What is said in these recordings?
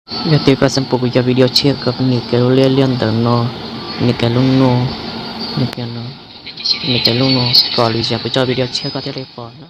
Yog tias koj xav pom kuv cov video tshiab, koj nias kiag lub liab liab ntawm no, nias kiag lub no, nias kiag no, nias kiag lub no, kom lwm zaus kuv cov video tshiab koj thiaj li pom na.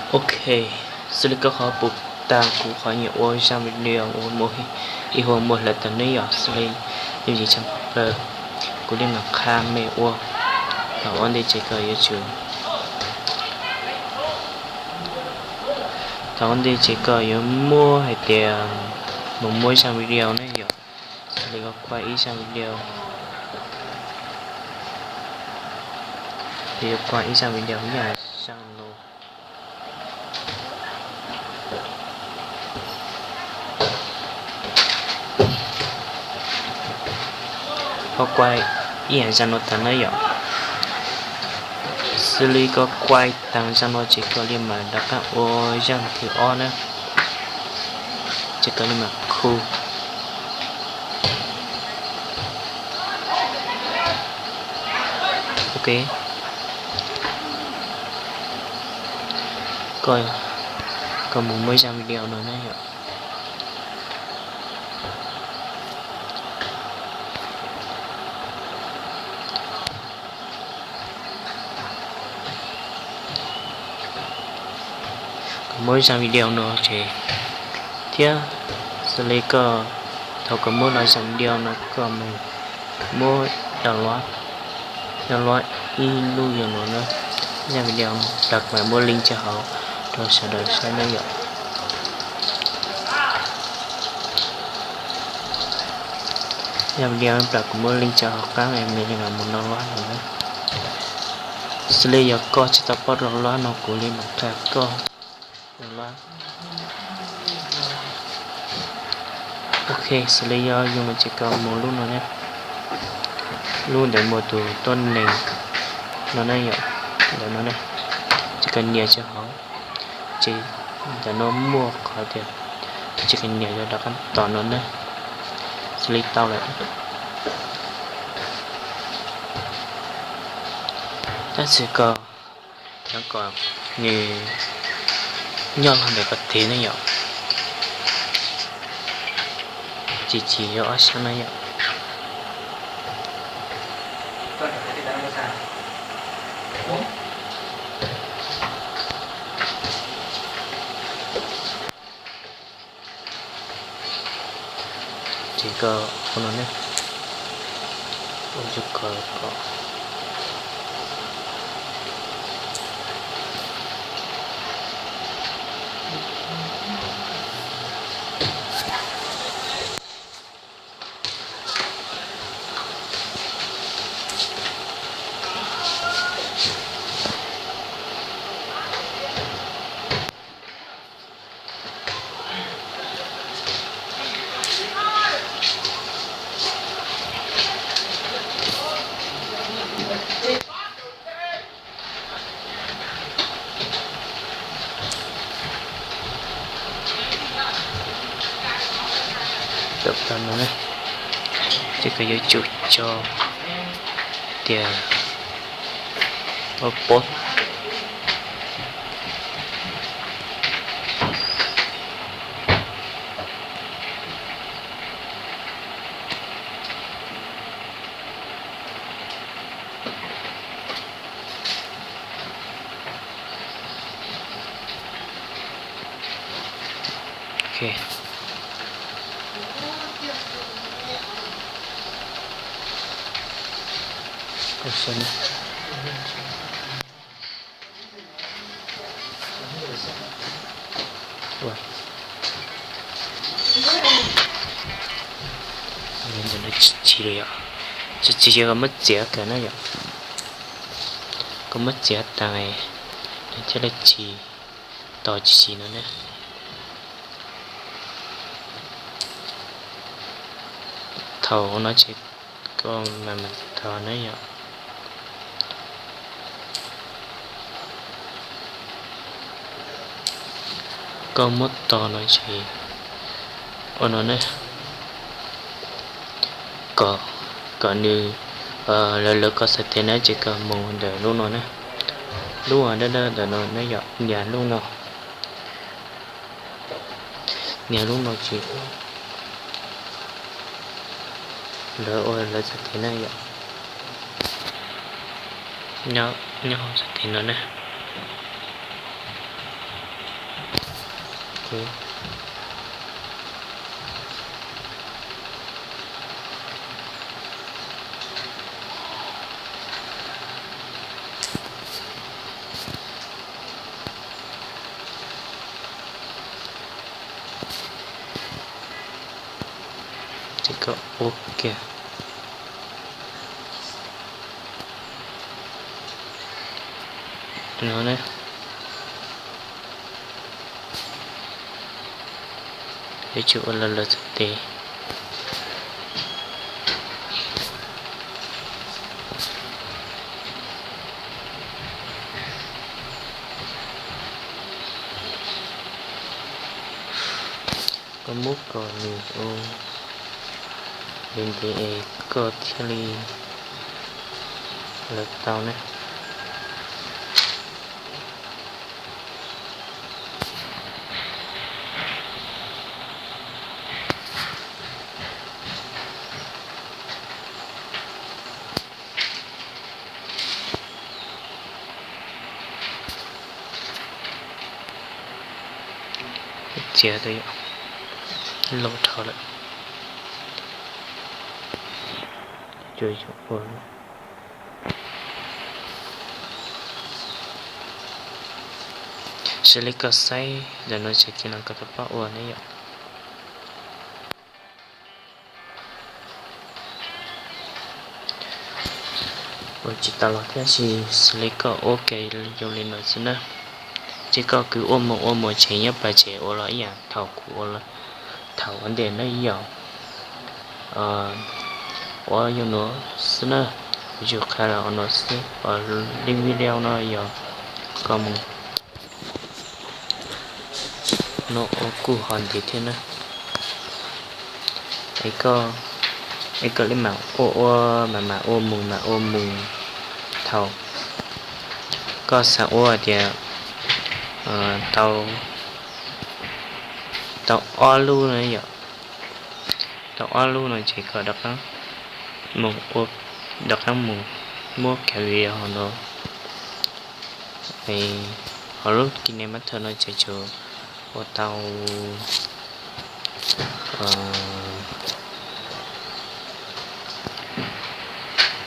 Ok, xws li koj qhov pum tas kuv qhov nyuam ua zaj video uas ib huam muag lawm tag ne yom, xws li yooj yim tshaj plaws, kuv li mam qha mem ua. Thaum ua ntej ces koj yuav tsum, thaum ua ntej ces koj yuav muab hais tias mus muab zaj video ne yom, xws li koj kuaj ib zaj video, yuav kuaj ib zaj video ib yam zaj no. Koj kuaj ib yam zaj no tag na yom. Xws li koj kuaj tag zaj no ces koj li mam rov qab ua zaj thib ob na, ces koj li mam khu. Ok, koj, koj mus muab zaj video no na yom. Koj muab zaj video no ces thiab xws li koj, thaum koj muab los zaj video no koj mus muab download, download ib lub yog no na, zaj video no plam kuv mam muab link tso hauv rau sawv daws saib na yom. Zaj video plam kuv muab link tso hauv qab es mej li mam mus download no na. Xws li yog koj tsis tau paub download no kuv li mam qha koj download. Ok, xws li yog yus no ces koj mus lub no ne, lub ntawm muaj tus tuab neeg no ne yom, ntawm no ne, ces koj nias tso hauv, ces ntawm no muaj qhov tias ces koj nias rov qab tom no ne, xws li tau lawm. Tab sis koj, koj kom nws nyob los ntawm koj tes ne yom, tsis tsis yuav ob sab na yom. Ces koj ua no ne, ua rau koj kom Tam no ne, ces koj yuav tsum tso tias ua pob. Ok. Tsis tsis yog koj muab txiav kawg na yom, koj muab txiav tas nws thiaj li tsis tos tsis tsis no ne. Thaum no ces koj mam mam tos na yom. Koj muab tos no ces ua no ne, kom, kom nws lawv lawv koj xav tes na ces koj mus ntawm lub no na, lub dawb dawb ntawm no na yom, nias lub no. Nias lub no ces lawv ua lawv xav tes na yom. Nyob hauv xav tes no na. Ces koj ua kiag no ne. Yuav tsum ua lawv lawv xav tes. Koj muab kom nws ua li ntev es koj thiaj li lawv tau ne. Txiav, loj dhau lawm. Xws li koj saib ntawm no ces cia li koj tau pab ua ne yom. Ua tsis tau los thiab, xws li koj ua ke zoo li no xwb na. Ces koj kwv ua mus ua mus ces nyob pas ces ua los ib yam thaum kuv ua, thaum ua ntej na yom. Ua zoo no xwb na, kuv tsuas qhia los ua no xwb, li video no yog koj mus no ua kuj ho ntev thiab na. Es koj li mam ua ua mam mam ua mus mam ua mus, thaum koj xav ua tias tau ob lub no yom, tau ob lub no ces koj rov qab mus, rov qab mus muab kiag li hauv no. Ho lub KineMaster no ces tsuas ua tau,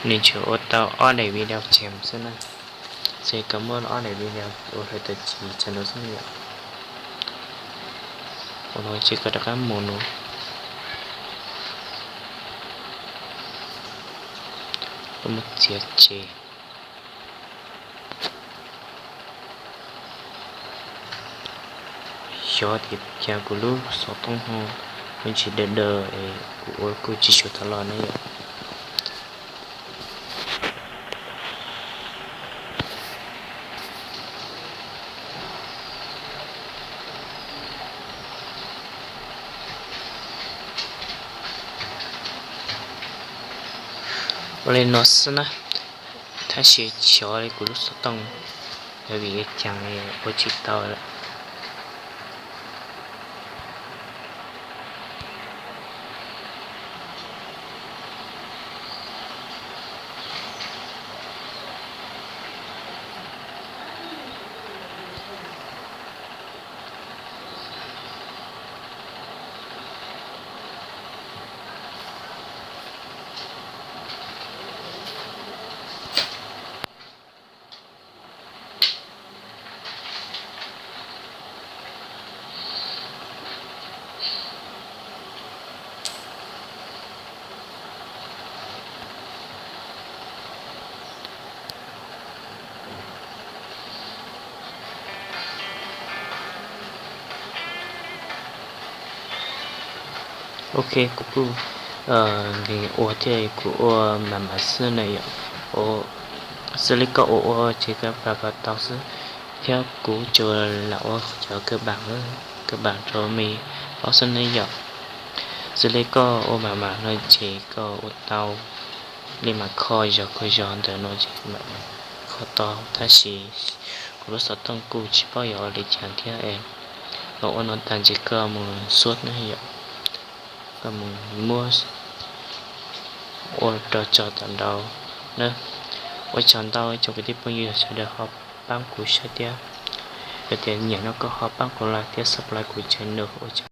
nws tsuas ua tau ob daim video tshem xwb na. Ces koj muab ob daim video ua hluav taws ci tshem rau xwb yom. Ua no ces koj rov qab mus no, koj mus txiav ces xyov tias cas kuv lub xov tooj ho tsis daws daws es kuv ua kuj tsis tshua tau los ne yom. Ua li no xwb na, tab sis xyov li kuv lub xov tooj yog vim li cas ua tsis tau lawm. Ok, kuv kuj nkees ua thiab kuv ua mas mas xwb na yom. Xws li koj ua ua ces koj pab kom tau xwb, thiab kuv tsuas lam ua cov kawg npaam, kawg npaam rau me paub xwb ne yom. Xws li koj ua mas mas no ces koj ua tau li mas kho zog kho zog ntawm no ces mam kho tau, tab sis kuv lub xov tooj kuj tsis paub yuav ua li cas thiab es los ua no tag ces koj mus xuab ne yom, koj mus muab ua rau tso tom nraud na. Ua tsaug ntau tsoom kwv tij phooj ywg sawv daws ho paab kuv saib thiab, yog tias nyiam no koj ho paab kuv like thiab subscribe kuv channel ua tsaug.